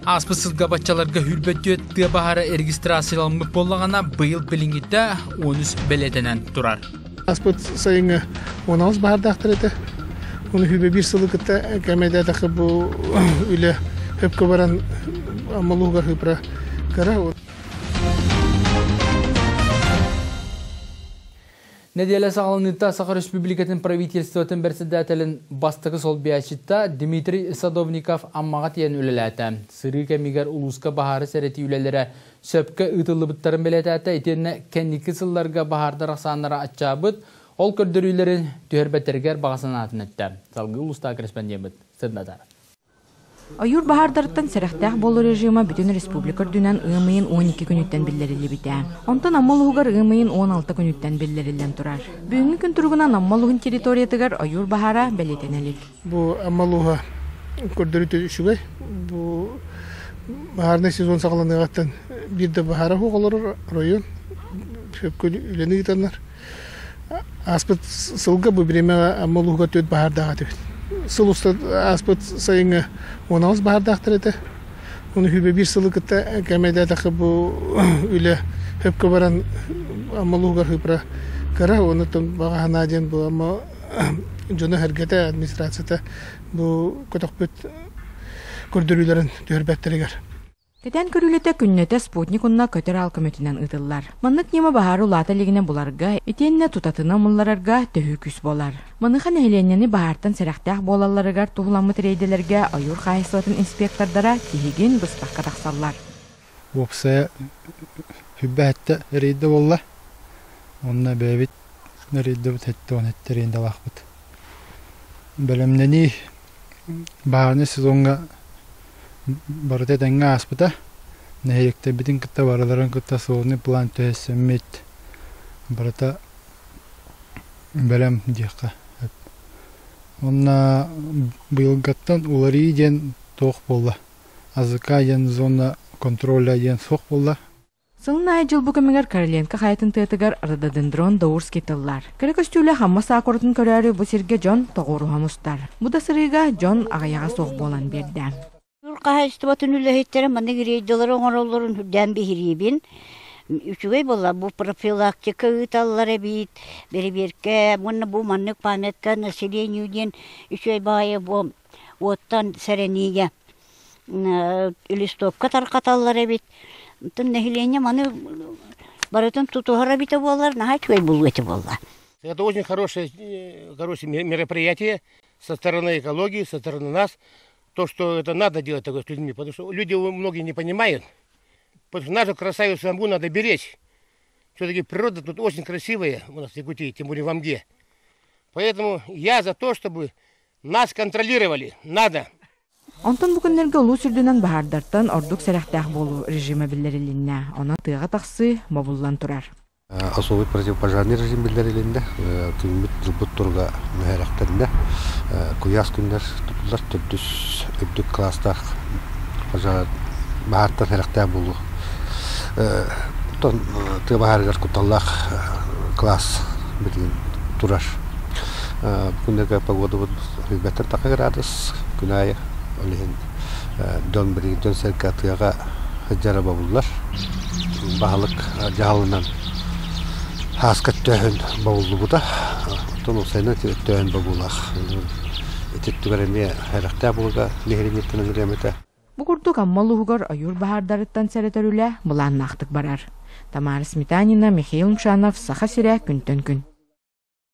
Ааспыт сылга баччаларга 24 тыа баһаара регистрацияламмыт буоллаҕына, быйыл билиҥҥитэ 13 бэлиэтэнэн турар. Ааспыт сайыҥҥа 16 баһаардаахтар этэ. Оны хүбэ биир сылы кытта кэмэйдээтэххэ бу үлэ хөпкө баран Аммалуугар хыпра кыра. Нэдиэлэ саҕаланыыта Саха Республикатын правительствотын председателин бастакы солбуйааччыта Дмитрий Садовников Аммаҕа тиийэн үлэлээтэ. Сырыы кэмигэр улууска баһаары сэрэтии үлэлэрэ сөпкө ыытыллыбыттарын бэлиэтээтэ итиэннэ кэнники сылларга баһаардар ахсааннара аччаабыт, ол көрдөрүүлэрин түһэрбэттэригэр баҕа санаатын эттэ. Салгыы улуустаах корреспондеммыт сырдатар. Ойуур баһаардарыттан сэрэхтээх буолуу режима бүтүн республика үрдүнэн ыам ыйын 12 күнүттэн биллэриллибитэ. Онтон Амма улууһугар ыам ыйын 16 күнүттэн биллэриллэн турар. Бүгүҥҥү күн туругунан Амма улууһун территориятыгар ойуур баһаара бэлиэтэнэ илик. Бу Амма улууһа көрдөрүүтэ үчүгэй. Бу баһаарынай сезон саҕаланыаҕыттан биир да баһаара суох олорор оройуон. Сөпкө үлэни ыытаннар. Ааспыт сылга бу бириэмэҕэ Амма улууһугар түөрт баһаардаах этибит. Сыл уста ааспыт сайыҥҥа 16 баһаардаахтар этэ. Оны хүбэ биир сылы кытта кэмэйдээтэххэ бу үлэ хөпкө баран Амма улууһугар хыпра кыра, онуттан баҕа санаа диэн бу Амма дьоно-сэргэтэ, администрацията бу көтөхпүт көрдөрүүлэрин түһэрбэттэригэр. Кэтээн көрүүлэтэ күннэтэ спутник уонна көтөр аал көмөтүнэн ыытыллар. Маннык ньыма баһаары улаата илигинэ буларга, итиэннэ тутатына умулларарга төһүү күүс буолар. Маныаха нэһилиэнньэни баһаартан сэрэхтээх буолалларыгар туһуламмыт рейдэлэргэ ойуур хаһаайыстыбатын инспектордара тиһигин быспакка тахсаллар. Уопсайа сүрбэһэттэ рейдэ буолла. Онно бэйэбит рейдэбит 77 рейдалаахпыт. Бэлэмнэнии баһаарынай сезоҥҥа барыта этэҥҥэ ааспыта. Нэһилиэктэрбитин кытта барыларын кытта сложный план түһэрсэммит барыта бэлэм диэххэ сөп. Уонна быйылгаттан уларыйыы диэн туох буолла? АЗК диэн зона контроля диэн суох буолла. Сылын аайы дьыл бу кэмигэр Короленко хайатын тыатыгар рододендрон даурский тыллар. Кэрэ көстүүлээх Амма саакуратын көрөөрү бу сиргэ дьон тоҕуоруһа мустар. Бу да сырыыга дьон аҕыйаҕа суох буолан биэрдэ. Үр хаһаайыстыбатын үлэһиттэрэ маннык рейдалары оҥороллорун үрдээн биһириибин. Үчүгэй буолла бу профилактика ыыталлар эбит, бэрэбиэркэ уонна бу маннык памятка населению диэн үчүгэй баҕайы бу уоттан сэрэниигэ листовка тарҕаталлар эбит. Оттон нэһилиэнньэ маны барытын тутуһара эбитэ буоллар, наһаа үчүгэй буолуо этэ буолла. Это очень хорошее, хорошее мероприятие со стороны экологии, со стороны нас. То, что это надо делать такое с людьми, потому что люди многие не понимают. Потому что нашу красавицу Амгу надо беречь. Все-таки природа тут очень красивая у нас в Якутии, тем более в Амге. Поэтому я за то, чтобы нас контролировали. Надо. Онтон бу күннэргэ улуус үрдүнэн баһаардартан ордук сэрэхтээх буолуу режимэ биллэрилиннэ. Онон тыаҕа тахсыы бобуллан турар. Особый противопожарный режим биллэрилиннэ. Күммүт дьылбыт туруга мөһөрэхтэннэ. Куйаас күннэр тутуллар төрдүс үрдүк класстаах пожар баһаартан сэрэхтээх буолуу. Оттон тыа баһаарыгар кутталлаах класс билигин турар. Күннэргэ погодабыт сүүрбэттэн тахса градус күн аайы. Ол иһин дьон билигин дьон-сэргэ тыаҕа сылдьара бобуллар. Баһылык дьаһалынан һааска өттөөһүн бобуллубута. Оттон уопсайынан өттөөһүн бобуулаах. Ити өттүгэр эмиэ сэрэхтээх буоларга нэһилиэнньэттэн ыҥырыам этэ. Бу курдук Амма улууһугар ойуур баһаардарыттан сэрэтэр үлэ былааннаахтык барар. Тамара Сметанина, Михаил Мшанов, Саха сирэ күнтэн күн.